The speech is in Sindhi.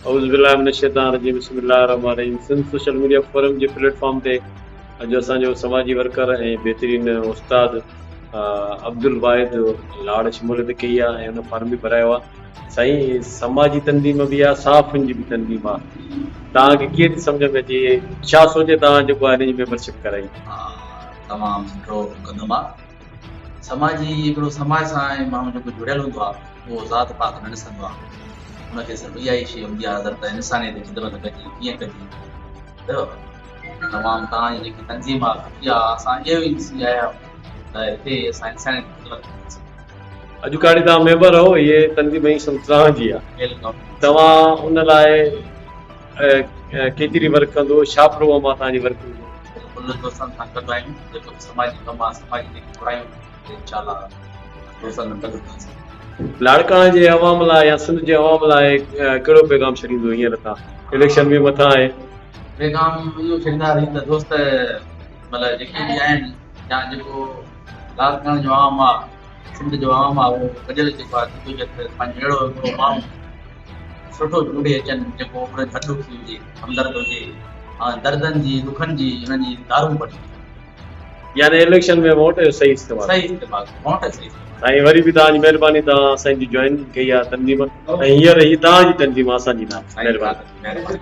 اعوذ بالله من الشيطان الرجيم بسم الله الرحمن الرحيم سنڌ سوشل ميڊيا فورم جي پليٽ فارم تي اڄ اسان جو سماجي ورڪر ۽ بهترين استاد عبدالواحد لاڙ شموليت ڪئي آهي ۽ ان فارم به ڀرايو آهي سائين سماجي تنظيم به آهي صحافين جي به تنظيم آهي توهان کي ڪيئن ٿي سمجھ ۾ اچي ڇا سوچي توهان جيڪو آهي ان جي ميمبرشپ ڪرائي؟ تمام سٺو قدم آهي سماجي هڪڙو سماج سان ماڻهو جيڪو جڙيل هوندو آهي اهو ذات پات نه ڏسندو آهي ان کي صرف اها ئي شيء هوندي آهي نظر ته انسانيت جي خدمت ڪجي ڪيئن ڪجي ته تمام توهان جي جيڪي تنظيم آهي سٺي آهي اسان اهو ئي ڏسي آيا آهيون ته هتي اسان انسانيت جي خدمت ڪنداسين. اڄ ڪاڙي توهان ميمبر آهو هي تنظيم ۽ سمت توهان جي آهي توهان ان لاء ڪيتري ورڪ ڪندو ڇا پروگرام آهي توهان جي ورڪنگ جو؟ بلڪل دوستن سان گڏ آهيون جيڪو به سماجي ڪم آهي سماجي جيڪي برايون آهن انشاء الله دوستن سان گڏ هونداسين. لاڙڪاڻي جي عوام لاء يا سنڌ جي عوام لاء ڪهڙو پيغام ڇڏيندو هينئر تان اليڪشن به مٿان آهي. پيغام اهو ڇڏينداسين ته دوست مطلب جيڪي به آهن يا جيڪو لاڙڪاڻي جو عوام آهي سنڌ جو عوام آهي اهو گڏيل جيڪو آهي جدوجهد پنهنجو اهڙو هڪڙو ماڻهو سٺو چونڊي اچن جيڪو انهن جو هڏ ڏکي هجي، همدرد هجي ۽ دردن جي ڏکن جي انهن جي دارون بڻجي. يعني اليڪشن ۾ ووٽ جو صحيح استعمال. صحيح استعمال ووٽ جو صحيح استعمال. سائين وري به توهان جي مهرباني توهان اسان جي جوائن ڪئي آهي تنظيم ۽ هينئر هي توهان جي تنظيم آهي اسان جي نه آهي مهرباني. مهرباني.